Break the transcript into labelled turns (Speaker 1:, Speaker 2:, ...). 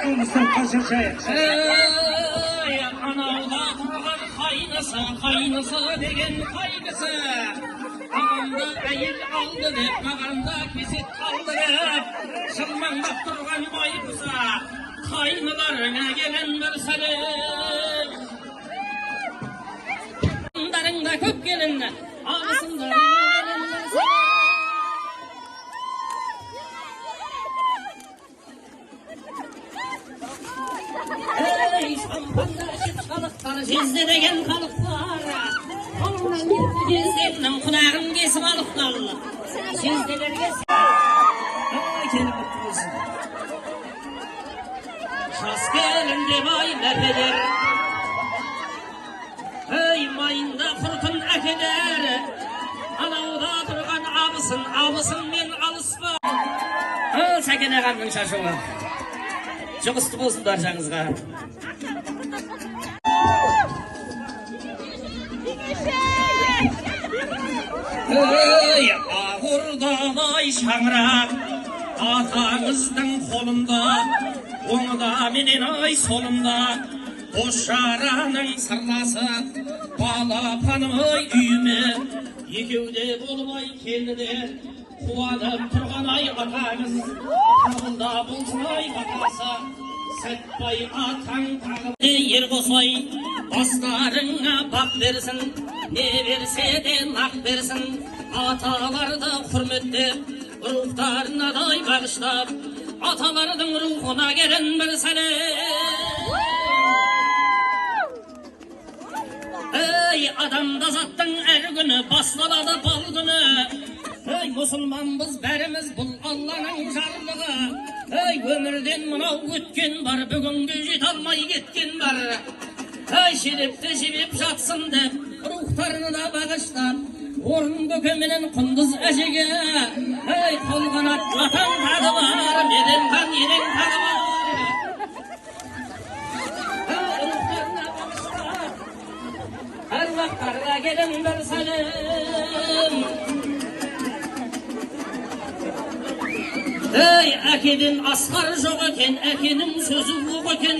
Speaker 1: Ey, анауда тұрған қайнысы, қайнысы деген қайнысы. Ағамды әйел алды деп, маған да кезек қалды деп, жылмаңдап тұрған байқұса, қайныларыңа келін бір сәлем. Дарыңда көп келін, абысындарыңа келін бір сәлем. Ey, шампанда ішіп халықтар, жезде деген халықтар. Қолынан келді жездемнің құлағын кесіп алыптар. Жезделерге Ай, келін құтты болсын. Жас келін деп ай мәпелер. Ey, майында құртын әкелер. Анауда тұрған абысын, абысынмен алыспа. Сәкен ағамның шашуы. Жұғысты болсын баршаңызға. Ey, ақ ордадай шаңырақ атаңыздың қолында, оңда менен ай солында, дос жараның сырласы, балапаным ай үйіме екеуде болып ай келді де, қуанып тұрған ай атаңыз, қабылда болсын ай батасы. Сәтбай атаң тағы ер қосай, бастарыңа бақ берсін, не берсе де нақ берсін, аталарды құрметтеп, рухтарына дай бағыштап, аталардың рухына келін бір сәлем. Ey, адамда заттың әр күні басталады бал күні. Ey, мұсылманбыз бәріміз, бұл Алланың жарлығы. Ey, өмірден мынау өткен бар, бүгінге жете алмай кеткен бар. Ey, шерепті жебеп жатсын деп, рухтарына да бағыштап, орын көкеменен құндыз әжеге. Ey, қолғанат атаң тағы бар, Меденхан енең тағы бар. Ey, рухтарына бағыштап, әруақтарға келін бір сәлем. Ey, әкеден асқар жоқ екен, әкенің сөзі оқ екен.